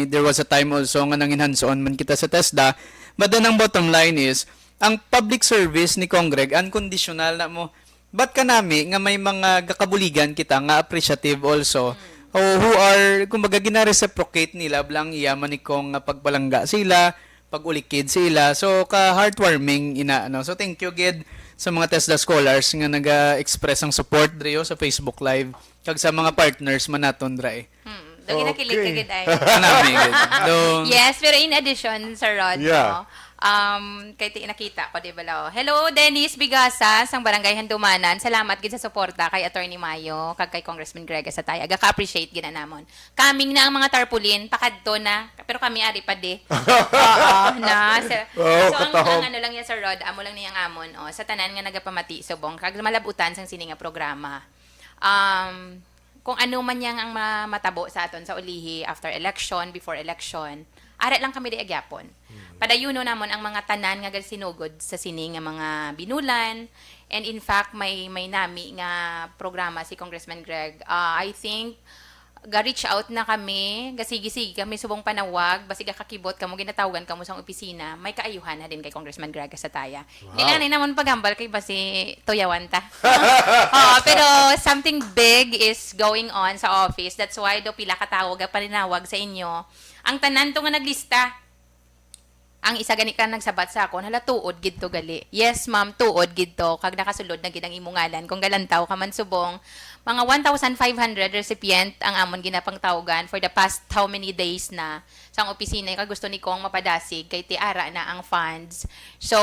there was a time also nga nangin hands-on man kita sa TESDA. But then, ang bottom line is, ang public service ni Cong Greg, unconditional na mo. But kanami nga may mga gakabuligan kita nga appreciative also, Mm. o who are, kumbaga, gina-reciprocate nila bala ang iya man ni Cong nga pagpalangga sila, pag-ulikid sa ila. So, ka-heartwarming ina, no? So, thank you gid sa mga TESDA scholars nga naga-express ang support diri sa Facebook Live kag sa mga partners man naton dira, eh. Hmm. Daw ginakilig ka Okay. gid ay. Kanami gid. Daw Yes, pero in addition, Sir Rod, Yeah. no? Um, kay ti-, nakita ko, di ba, lo? Hello, Dennis Bigasa, sang Barangay Handumanan. Salamat gid sa suporta kay Attorney Mayo, kag kay Congressman Greg Asatay. Aga ka-appreciate gid na namon. Coming na ang mga tarpaulin, pakadto na. Pero kami ari pa di. Oo, na. So, Oo, so, ang, katahom. ang ano lang niya, Sir Rod, amo lang niya ang amon, oh, sa tanan nga nagapamati subong kag malabutan sang sini nga programa. Um, kung ano man yang ang ma-, matabo sa aton sa ulihi, after election, before election, ara lang kami di agyapon. Hmm. Padayuno namon ang mga tanan nga gasinugod sa sini nga mga binulan. And in fact, may, may nami nga programa si Congressman Greg. Ah, I think, ga-reach out na kami, gasigi-sige kami subong panawag, basi gakakibot kamo, ginatawgan kamo sa opisina, may kaayuhan na din kay Congressman Greg Gasataya. Hindi Wow. lang na namon paghambal kay basi tuyawan ta. Oo, pero something big is going on sa office. That's why do pila ka tawo gapaninawag sa inyo. Ang tanan to nga naglista, ang isa gani ka nagsabat sa akon, "Hala, tuod gid to gali." Yes, ma'am, tuod gid to. Kag nakasulod na gid ang imo ngalan. Kung galantaw ka man subong, mga one thousand five hundred recipient ang amon ginapangtawgan for the past how many days na sang opisina, kag gusto ni Cong mapadasig kay ti ara na ang funds. So,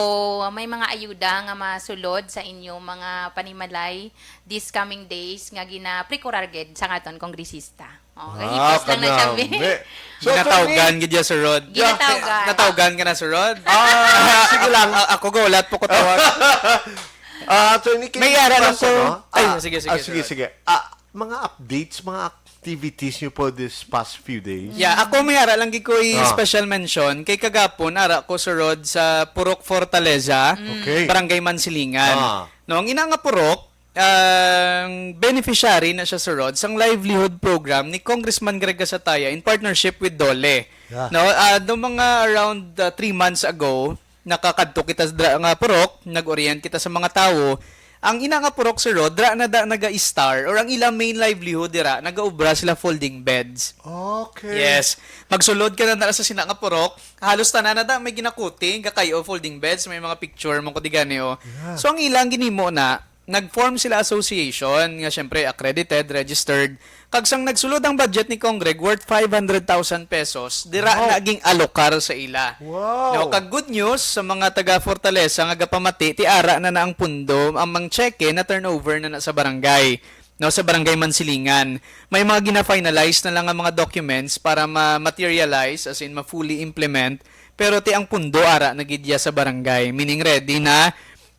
may mga ayuda nga masulod sa inyo mga panimalay this coming days nga ginaprekurar gid sa aton kongresista. Oh, Ah, gahipos lang na siya, kanami. Bi. So, Ginatawgan attorney, gid ya, Sir Rod. Ginatawgan. Natawgan ka na, Sir Rod? Ah, sige lang. A-, ako ga, wala po ko tawag. Ah, attorney, can May you ara lang discuss, ko. ano? Ay, Ah, sige, sige, ah, sige, sir. sige. Ah, mga updates, mga activities niyo po this past few days? Yeah, ako may ara lang gid ko Ah. i-special mention. Kay kagapon, ara ko, Sir Rod, sa Purok Fortaleza, Okay. Barangay Mansilingan. Ah. No, ang ina nga purok, ang beneficiary na siya, Sir Rod, sang livelihood program ni Congressman Greg Gasataya in partnership with DOLE. Yeah. No, ah, do mga around, ah, three months ago, nakakadto kita sa dra nga purok, nag-orient kita sa mga tawo. Ang ina nga purok, Sir Rod, dra na da naga-star, or ang ila main livelihood dira, nagaubra sila folding beds. Okay. Yes. Magsulod ka na, na sa sina nga purok, halos tanan na da may ginakuting, kakay o folding beds, may mga picture mo ko di gani, oh. Yeah. So, ang ilang ginimo na, nag-form sila association nga, syempre, accredited, registered. Kag sang nagsulod ang budget ni Congreg worth five hundred thousand pesos, dira Wow. na ging alokar sa ila. Wow. No, kag good news sa mga taga Fortaleza nga gapamati, ti ara na na ang pundo, ang mga tseke na turnover na na sa barangay. No, sa Barangay Mansilingan. May mga gina-finalize na lang ang mga documents para ma-materialize, as in, ma-fully implement. Pero ti ang pundo ara na gid ya sa barangay, meaning ready na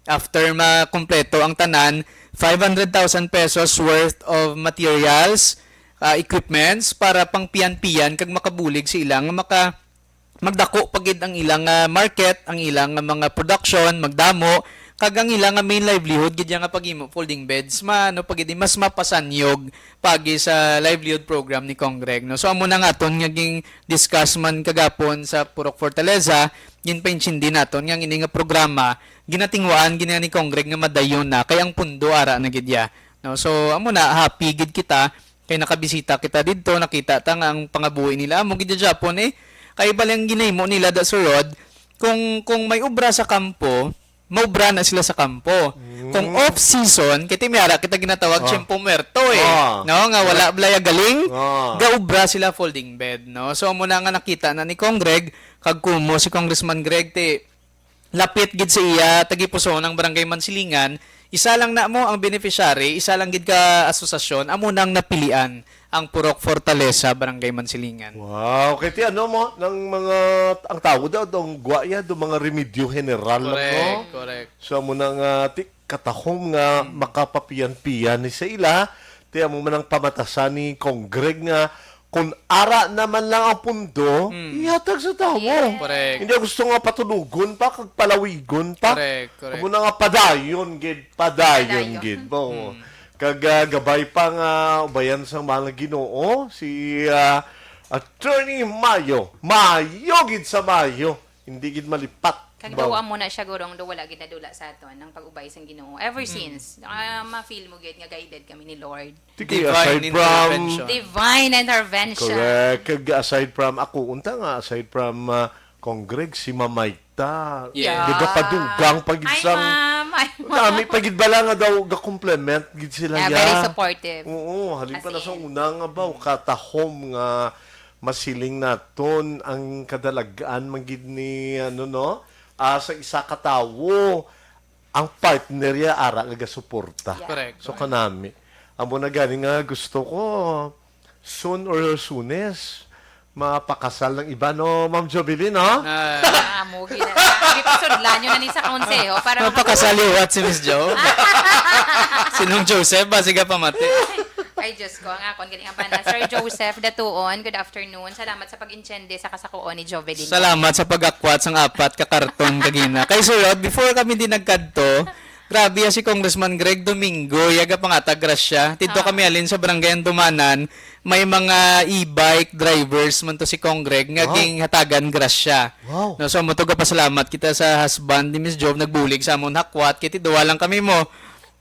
after makumpleto ang tanan, five hundred thousand pesos worth of materials, ah, equipments para pang piyan-piyan kag makabulig sa ila nga maka-, magdako pa gid ang ilang, ah, market, ang ilang, ah, mga production, magdamo, kag ang ilang, ah, main livelihood gid ya nga paghimo folding beds, ma-, ano pa gid, mas mapasanyog pagi sa livelihood program ni Congreg, no? So, amo na nga aton nga ging-discuss man kagapon sa Purok Fortaleza, ginpaintindi naton nga ang ini nga programa ginatinguhaan gid ni Congreg nga madayon na, kay ang pundo ara na gid ya, no? So, amo na, happy gid kita kay nakabisita kita didto, nakita ta nga ang pangabuhi nila amo gid ya Japon, eh. Kay bali ang ginahimo nila da surod, kung, kung may obra sa kampo, maubra na sila sa kampo. Mm. Kung off season, kay ti may ara kita ginatawag Ah. tiyempo muerto, eh. Ah. No, nga wala Correct. balay galing, Ah. gaubra sila folding bed, no? So, amo na nga nakita na ni Congreg, kag kumo si Congressman Greg, ti lapit gid sa iya, tagipusoon ang Barangay Mansilingan, isa lang na mo ang beneficiary, isa lang gid ka asosasyon, amo nang napilian ang Purok Fortaleza, Barangay Mansilingan. Wow, kay ti ano mo, nang mga, ang tawag daw, itong gwa ya, do mga remedyo general lang, Correct, no? correct. So, amo na nga, ti, katahom nga Hmm. makapapiyan-piyan ni sa ila, ti amo man ang pamatasan ni Congreg nga, kung ara naman lang ang pundo, Hmm. ihatag sa tawo. Yes. Correct. Hindi gusto nga patulogon pa, kag palawigon pa. Correct, correct. Amo na nga, padayon gid, padayon Padayon. gid. Oo. Hmm. Kag, ah, gabay pa nga ubayan sang mahal nga Ginoo, si, ah, Attorney Mayo. Mayo gid sa Mayo. Hindi gid malipat. Kag Baw. dawa mo na siya, gurong, do wala gid nadula sa aton ang pag-ubay sang Ginoo. Ever Mm. since, ah, ma-feel mo gid nga guided kami ni Lord. Ti kay Divine aside from intervention. Divine intervention. Correct. Kag aside from, ako, unta nga, aside from, ah, Congreg, si Mamay ta. Yeah. Nagapadugang pa gid Hi, sang, ma'am. Hi, ma'am. nami pa gid bala nga daw ga-compliment gid sila Yeah, ya. very supportive. Oo, halin As pa na sa in. una nga ba, katahom nga masiling naton ang kadalag-an man gid ni, ano, no? Ah, sa isa ka tawo, ang partner ya ara nga gasuporta. Yeah. Correct, So, correct. kanami. Amo na gani nga gusto ko, soon or soonest, mapakasal ng iba, no, Ma'am Jovelyn, no? Ah. Ah, amo gina-, ipasudlan nyo na ni sa konseho para Mapakasal makabuhay. liwat si Miss Jo. Sinong Joseph, ba, sige, pamati. Ay, Diyos ko, ang akon, galing ang bana. Sir Joseph Datuon, good afternoon. Salamat sa pag-intiende sa kasakuon ni Jovelyn. Salamat sa pag-akwat sang apat ka karton kagina. Kay Sir Rod, before kami din nagkadto, Grabe ya si Congressman Greg, Domingo, iya gapangatag grasya. Tidto Ah. kami halin sa Barangay Andumanan, may mga e-bike drivers man to si Cong Greg nga Wow. ginhatagan grasya. Wow. No, so, amo to, gapasalamat kita sa husband ni Miss Jove, nagbulig sa amon hakwat, kay ti duha lang kami mo.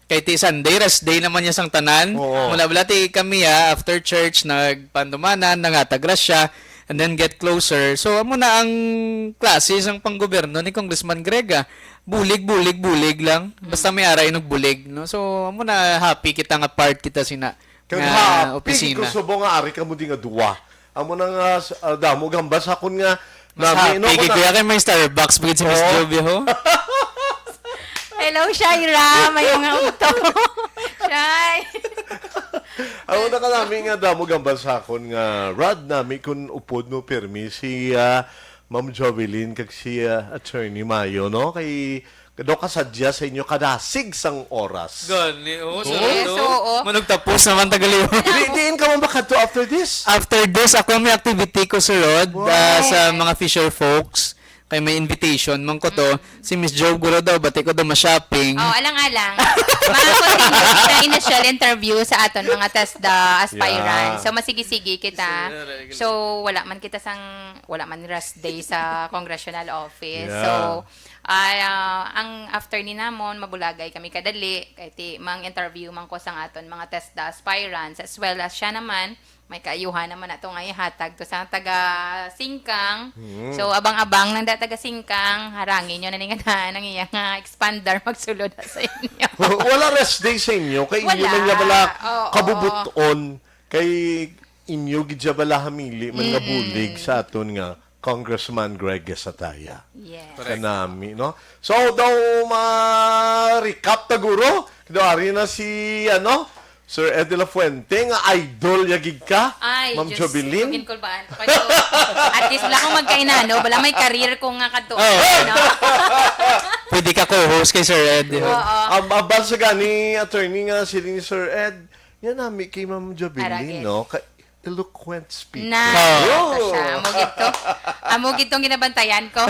Kay ti Sunday, rest day naman niya sang tanan. Oo. Mula bala ti kami, ah, after church, nagpandumanan, nangatag grasya, and then get closer. So, amo na ang klase sang panggobyerno ni Congressman Greg, ah. Bulig, bulig, bulig lang. Basta may ara inog bulig, no? So, amo na, happy kita nga part kita sina Kag nga happy opisina. Ko subong nga ari kamo di nga duwa. Amo na nga, s-, ah, damo gambas akon nga Mas nami, happy no, gid ko na. Kuya, kay may Starbucks pa gid si Miss Oo. Jove, ho. Hello, Shaira. May mga udto. Shay. Amo na kanami nga damo gambas akon nga rad nami kun upod mo pirmi si, ah, Ma'am Jovelyn kag si, ah, Attorney Mayo, no? Kay daw kasadya sa inyo kadasig sang oras. Gani, oo, Oo. Yes, sarado. Oo. Manugtapos naman tagaliwan. Di, diin ka man ba kadto after this? After this, ako may activity ko, Sir Rod, Wow. ah, sa mga fisher folks. Kay may invitation man ko to. Mm. Si Miss Jove guro daw, bati ko daw ma-shopping. Oh, alang-alang. Mga continue sa initial interview sa aton mga TESDA aspirants. Yeah. So, masigi-sigi kita. Sir, regular. So, wala man kita sang, wala man rest day sa congressional office. Yeah. So, Ay, ah, ang after ni namon, mabulagay kami kadali, kay ti, mang-interview man ko sang aton mga TESDA aspirants, as well as siya naman, may kaayuhan naman nato nga ihatag to sa taga Singkang. Mm. So, abang-abang lang da taga Singkang, harangin nyo na ni nga na, nang iya nga expander magsulod na sa inyo. Wala rest day sa inyo, kay inyo Wala. Man nga bala Oo, oo. Kabubuton, kay inyo gid siya bala hamili man nga Mm-mm. Bulig sa aton nga Congressman Greg Gasataya. Yes. Correct. Kanami, no? So, daw ma-recap ta guro, daw ari na si, ano, Sir Ed de la Fuente, nga idol ya gid ka, Ay, Ma'am Diyos, Jovelyn. Ito ginkulbaan ko kayo. At least wala akong magkainano, wala may career ko nga kadto, Oh. No? Pwede ka co-host kay Sir Ed. Oo. Am-, ambal sa gani, attorney, nga siling ni Sir Ed, yan nami kay Ma'am Jovelyn, Aragid. No? Ka-, eloquent speaker. Na, Oh. Ito siya. Amo gid to. Amo gid tong ginabantayan ko.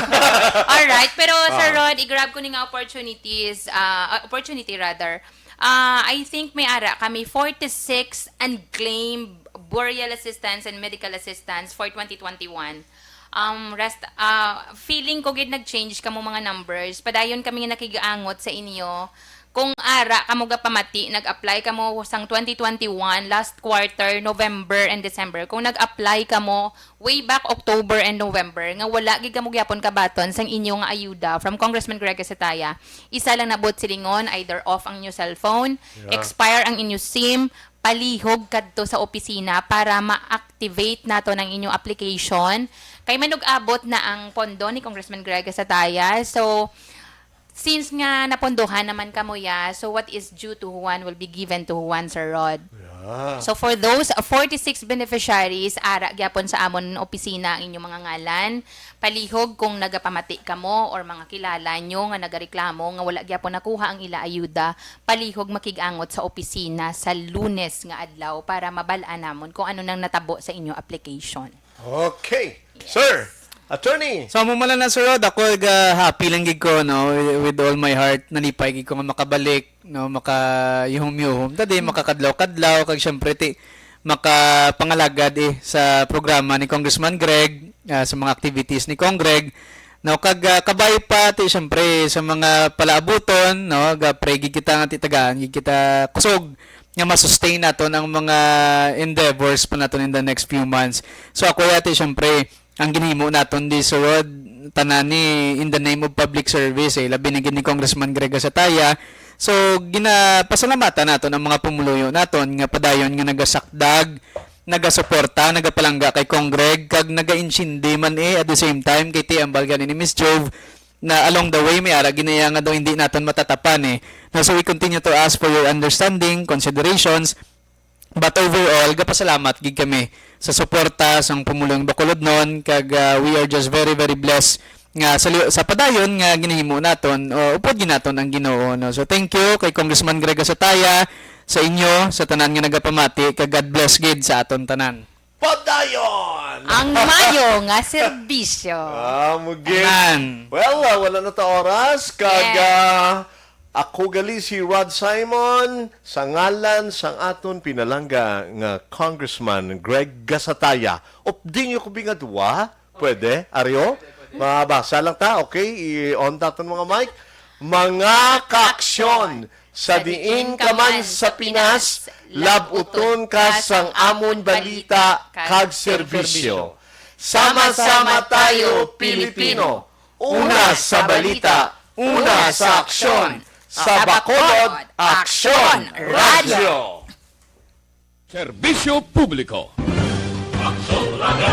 Alright, pero Sir Ah. Rod, i-grab ko ni nga opportunities, ah, ah, opportunity rather. Ah, I think may ara kami forty-six unclaimed burial assistance and medical assistance for twenty twenty-one. Um, rest, ah, feeling ko gid nag-change kamo mga numbers. Padayon kami nga nakigaangot sa inyo. Kung ara kamo gapamati, nag-apply kamo sang twenty twenty-one, last quarter, November and December. Kung nag-apply kamo way back October and November, nga wala gid kamo gyapon kabaton sang inyo nga ayuda from Congressman Greg Casataya, isa lang na buot silingon, either off ang inyo cellphone, Yeah. expire ang inyo SIM, palihog kadto sa opisina para ma-activate naton ang inyo application. Kay manug-abot na ang pondo ni Congressman Greg Casataya. So, since nga napondohan naman kamo ya, so what is due to one will be given to one, Sir Rod. Yeah. So for those forty-six beneficiaries, ara gyapon sa amon opisina ang inyong mga ngalan. Palihog kung nagapamati kamo or mga kilala nyo nga nagareklamo nga wala gyapon nakuha ang ila ayuda, palihog makig-angot sa opisina sa Lunes nga adlaw para mabal-an namon kung ano nang natabo sa inyo application. Okay. Yes. Sir, attorney. So, amo man lang na, Sir Rod, ako, ah, happy lang gid ko, no, with, with all my heart, nalipay gid ko nga makabalik, no, makayuhom-yuhom. Tadi, Mm. makakadlaw-kadlaw, kag syempre, ti, makapangalagad, eh, sa programa ni Congressman Greg, ah, sa mga activities ni Cong Greg. No, kag, ah, kabay pa, ti, syempre, sa mga palaabuton, no, ga-pray gid kita nga ti tagaan gid kita kusog nga ma-sustain naton ang mga endeavors pa naton in the next few months. So, ako yati, syempre, ang ginhimo naton di sulod, tanan ni in the name of public service, eh, labi na gid ni Congressman Greg Gasataya. So, ginapasalamatan naton ang mga pumuluyo naton nga padayon nga nagasakdag, nagasuporta, nagapalangga kay Cong Greg, kag nagainsyindi man, eh, at the same time, kay ti ambal gani ni Miss Jove, na along the way, may ara gid niya nga daw hindi naton matatapan, eh. Na, so we continue to ask for your understanding, considerations, but overall, gapasalamat gid kami sa suporta sang pumulong Bacolodnon, kag, ah, we are just very, very blessed nga sa li-, sa padayon nga ginahimo naton, o upod gid naton ang Ginoo, no? So, thank you kay Congressman Greg Gasataya, sa inyo, sa tanan nga nagapamati, kag God bless gid sa aton tanan. Padayon! Ang mayo nga serbisyo. Ah, mugi. Amen. Well, ah, wala na ta oras. Kag, Yes. ah, Ako gali si Rod Simon, sa ngalan sang aton pinalangga nga Congressman Greg Gasataya. Updin niyo ko bingadwa? Pwede? Ario? Mabasa lang ta, okay? I-on ta aton mga mic. Mga kaaksyon, sa diin ka man sa Pinas, labuton ka sang amon balita kag serbisyo. Sama-sama tayo, Pilipino. Una sa balita, una sa aksyon. Sa Bacolod, Aksyon Radio. Serbisyo publiko. Aksyon Radio.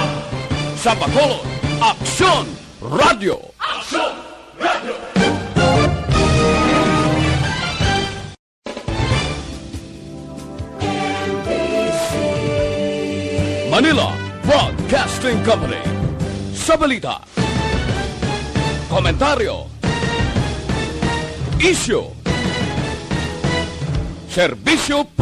Sa Bacolod, Aksyon Radio. Aksyon Radio. Manila Broadcasting Company. Sa balita, komentaryo, isyu, serbisyo publiko.